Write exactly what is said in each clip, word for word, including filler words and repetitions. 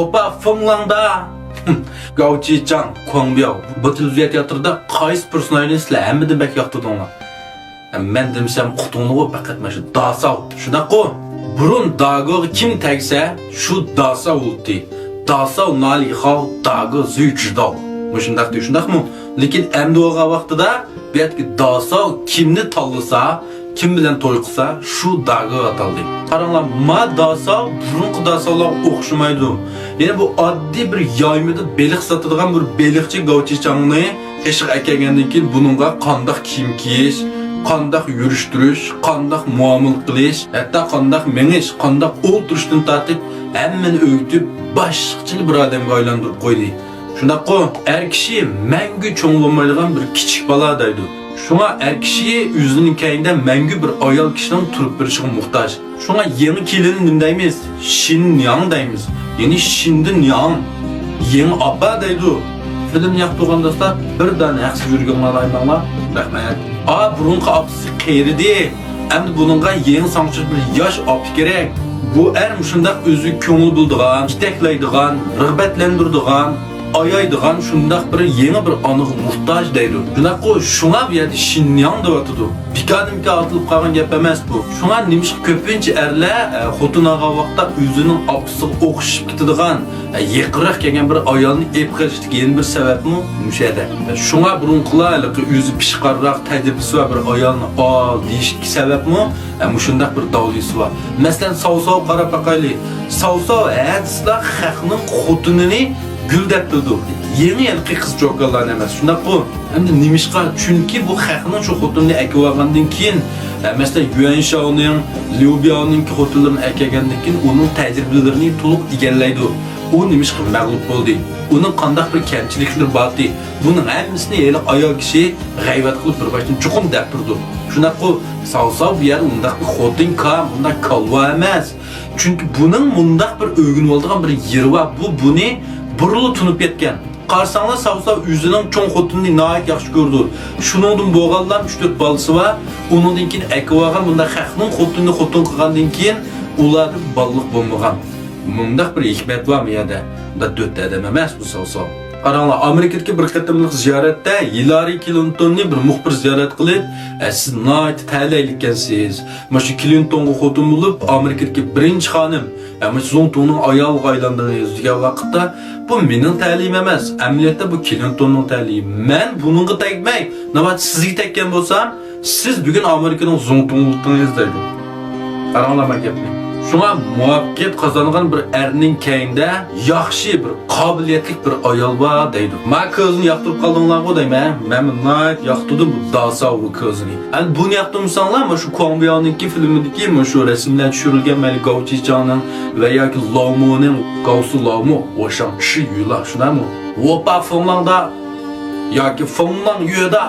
ئوپا فېڭلاڭدا. گاۋچىچاڭ، كۇاڭبياۋ، بۇ تېلېۋىزىيە تىياتىرىدا قايسى پېرسوناژنى سىلەر ھەممىدىن بەك ياقتۇردۇڭلار؟ مەن دېمىسەم ئۇقتۇڭلىغۇ، پەقەت مانا شۇ داساۋ. شۇنداققۇ؟ بۇرۇن داگوغا كىم تەگسە، شۇ داساۋ بولدى. داساۋ نالىخاۋ داگو زۈيچىداۋ. مۇشۇنداقتى، شۇنداقمۇ؟ لېكىن ئەمدى بولغان ۋاقتىدا بۇ يەردىكى داساۋ كىمنى تاللىسا، كىم بىلەن توي قىلسا، شۇ داگو ئاتالدى. قاراڭلار، ما داساۋ بۇرۇنقى داساۋلارغا ئوخشىمايدۇ. يەنى بۇ ئاددىي بىر يايمىدا بېلىق ساتىدىغان بىر بېلىقچى گاۋچىچاڭنى قېشىغا ئەكەلگەندىن كېيىن بۇنىڭغا قانداق كىيىم كىيىش، قانداق يۈرۈشتۈرۈش، قانداق مۇئامىلە قىلىش، ھەتتا قانداق مېڭىش، قانداق ئولتۇرۇشتىن تارتىپ ھەممىنى ئۆگىتىپ، باشلىقچىل بىر ئادەمگە ئايلاندۇرۇپ قويدى. شۇنداققۇ، ئەر كىشى مەڭگۈ چوڭ بولمايدىغان بىر كىچىك بالا دەيدۇ. شۇڭا ئەر كىشى ئۆزىنىڭ كەينىدە مەڭگۈ بىر ئايال كىشىنىڭ تۇرۇپ بېرىشىغا موھتاج. شۇڭا يېڭى كېلىننى نېمە دەيمىز؟ شىنياڭ دەيمىز. يەنى شىندىن ياڭ. يېڭى ئاپا دەيدۇ. فىلىمنى ياقتۇرغان دوستلار، بىر دانە ھەقسىز يۈرىكىڭلارنى ئايىماڭلار. رەھمەت. ئا، بۇرۇنقى ئاپىسى قېرىدى. ئەمدى بۇنىڭغا يېڭى ساڭچىلىق بىر ياش ئاپا كېرەك. بۇ ئەر مۇشۇنداق ئۆزىگە كۆڭۈل بۆلىدىغان، يېتەكلەيدىغان، رىغبەتلەندۈرىدىغان، ئايايدىغان شۇنداق بىر يېڭى بىر ئانىغا موھتاج دەيدۇ. شۇنداققۇ، شۇڭا بۇ يەردە شىنياڭ دەۋاتىدۇ. بىكاردىمىكان ئاتىلىپ قالغان گەپ ئەمەس بۇ. شۇڭا نېمىشقا كۆپىنچە ئەرلەر، ئە، خوتۇن ئالغان ۋاقىتتا ئۆزىنىڭ ئاپىسىغا ئوخشىشىپ كېتىدىغان، ئە، يېقىنراق كەلگەن بىر ئايالنى ئېلىپ قېلىشتىكى يەنە بىر سەۋەبمۇ مۇشۇ يەردە. شۇڭا بۇرۇنقىلار ھېلىقى ئۆزى پىشقارراق، تەجرىبىسى بار بىر ئايالنى ئال دېيىشتىكى سەۋەبمۇ، ئە، مۇشۇنداق بىر داۋلىسى بار. مەسىلەن، ساۋساۋغا قاراپ باقايلى. ساۋساۋ ھەدىسلا خەقنىڭ خوتۇنىنى گۈل دەپ بىلىدۇ. يېڭى ھېلىقى قىز چوكانلارنى ئەمەس، شۇنداققۇ؟ ئەمدى نېمىشقا؟ چۈنكى بۇ خەقنىڭ شۇ خوتۇنىنى ئەكىۋالغاندىن كېيىن، ئە، مەسىلەن، يۈەنشاۋنىڭ، ليۇبياۋنىڭكى خوتۇنلىرىنى ئەكەلگەندىن كېيىن ئۇنىڭ تەجرىبىلىرىنى تولۇق ئىگىلەيدۇ. ئۇ نېمىشقا مەغلۇپ بولدى؟ ئۇنىڭ قانداق بىر كەمچىلىكلىرى بارتى؟ بۇنىڭ ھەممىسىنى ھېلىقى ئايال كىشى غەيۋەت قىلىپ بىر باشتىن چوقۇم دەپ بېرىدۇ. شۇنداققۇ، ساۋساۋ بۇ يەردە ئۇنداق بىر خوتۇنكام، ئۇنداق كالۋا ئەمەس. چۈنكى بۇنىڭ مۇنداق بىر ئۆگىنىۋالىدىغان بىر يېرى بار. بۇ بۇنى بۇرۇنلا تونۇپ يەتكەن. قارىساڭلار، ساۋساۋ ئۆزىنىڭ چوڭ خوتۇنىنى ناھايىتى ياخشى كۆرىدۇ. شۇنىڭدىن بولغانلا ئۈچ تۆت بالىسى بار. ئۇنىڭدىن كېيىن ئەكىۋالغان بۇنداق خەقنىڭ خوتۇنىنى خوتۇن قىلغاندىن كېيىن ئۇلاردىن بالىلىق بولمىغان. مۇنداق بىر ھېكمەت بار بۇ يەردە. بۇنداق دۆت ئادەم ئەمەس بۇ ساۋساۋ. قاراڭلار، ئامېرىكىدىكى بىر قېتىملىق زىيارەتتە ھىلارى كلىنتوننى بىر مۇخبىر زىيارەت قىلىپ، ئە، سىز ناھايىتى تەلەيلىككەنسىز. مانا شۇ كلىنتونغا خوتۇن بولۇپ، ئامېرىكىدىكى بىرىنچى خانىم، ئە، مانا شۇ زۇڭتۇڭنىڭ ئايالىغا ئايلاندىڭىز دېگەن ۋاقىتتا، بۇ مېنىڭ تەلىيىم ئەمەس، ئەمەلىيەتتە بۇ كلىنتوننىڭ تەلىيى. مەن بۇنىڭغا تەگمەي، ناۋادا سىزگە تەگكەن بولسام، سىز بۈگۈن ئامېرىكىنىڭ زۇڭتۇڭى بولاتتىڭىز دەيدۇ. قاراڭلار مانا گەپنى. شۇڭا مۇۋەپپەقىيەت قازانغان بىر ئەرنىڭ كەينىدە ياخشى بىر قابىلىيەتلىك بىر ئايال بار دەيدۇ. ما كۆزنى ياقتۇرۇپ قالدىڭلارغۇ دەيمەن. مەنمۇ ناھايىتى ياقتۇردۇم بۇ داساۋ بۇ كۆزنى. ئەمدى بۇنى ياقتۇرمىساڭلار، مانا شۇ كۇاڭ بياۋنىڭ فىلىمىدىكى مانا شۇ رەسىملەر چۈشۈرۈلگەن مەيلى گاۋ چىچاڭنىڭ ۋە ياكى لاۋمۇنىڭ، گاۋسۇ لاۋمۇ، ۋوشاڭ چى يۈلا، شۇنداقمۇ؟ ۋوپا فېڭلاڭدا ياكى فېڭلاڭ يۆدا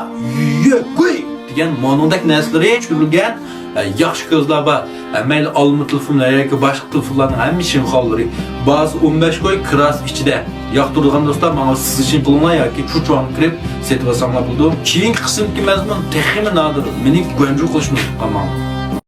يۆگۈي دېگەن مۇنىڭدەك نەرسىلىرى چۈشۈرۈلگەن، ئە، ياخشى كۆزلەر بار. ئە، مەيلى ئالما تېلېفونلار ياكى باشقا تېلېفونلارنىڭ ھەممە شىنخاۋلىرى. باھاسى ئون بەش كوي، كىراسى ئىچىدە. ياقتۇرىدىغان دوستلار ماڭا سىزىشىن قىلىڭلار ياكى چۇچۇڭغا كىرىپ سېتىۋالساڭلار بولىدۇ. كېيىنكى قىسىمدىكى مەزمۇن تېخىمۇ نادىر. مېنى گۇەنجۇ قىلىشنى ئۇنتۇپ قالماڭلار.